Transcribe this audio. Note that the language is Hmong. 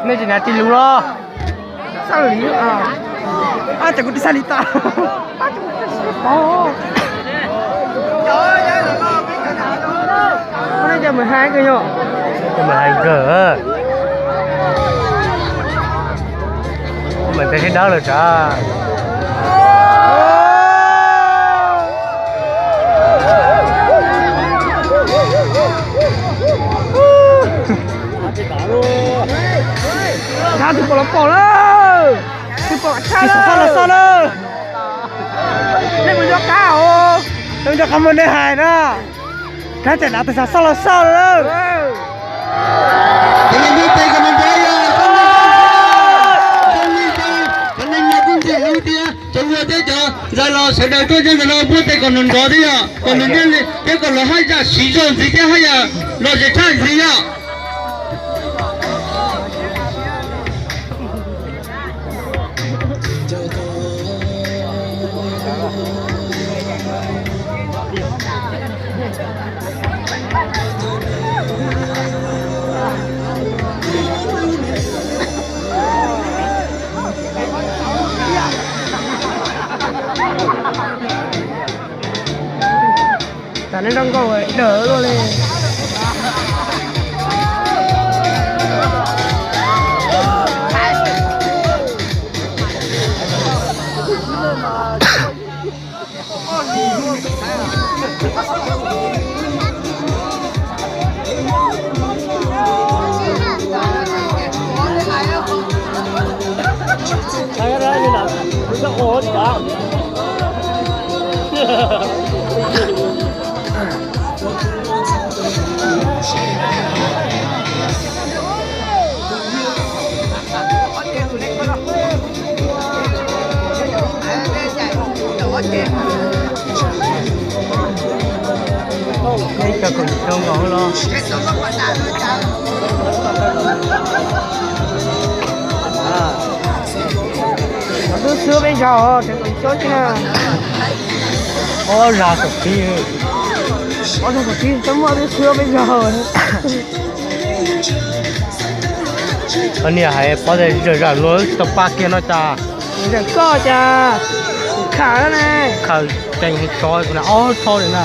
Nej tsis hnav ris lus los? Xaj li, ces kuv tsis xaj li tas. Nej cov mus hais kawg yog. Cov mus hais kawg. Mas tag sib dawb lawm tsam. Rab tus pom los pom lawm, tus pom tshaj los xoj lawm. Nej mus nco qab os, nej mus nco qab mus nej hais na. Rab tseem hnav tus xov xoj los xoj lawm. Cov neeg nyob teb koj nrog nrog yog, cov neeg nyob teb koj nrog nrog tias cov luag thiab cov ntxhais los sawv daws tuaj nyob ntawm no npuaj teb kom nrov nrov thiab yog kom nws thiaj li thiab kom lawv haj yam siv zog ntxiv thiab haj yam lom zem tshaj ntxiv yom. Tas nej nrog nkauj dawm luaj li. Ib co kaum xyoo nkaus los. Twb xwb peb zaug, ob zag kaum tsib, ob zag kaum tsib twb muaj twb xwb peb zaug. Koj niam hais pob zem zam luag tsis tau pa kiag no cas? Zam koj cas? Khaws ne. Khaws ceev heev tso, kuv na ob tsho li na.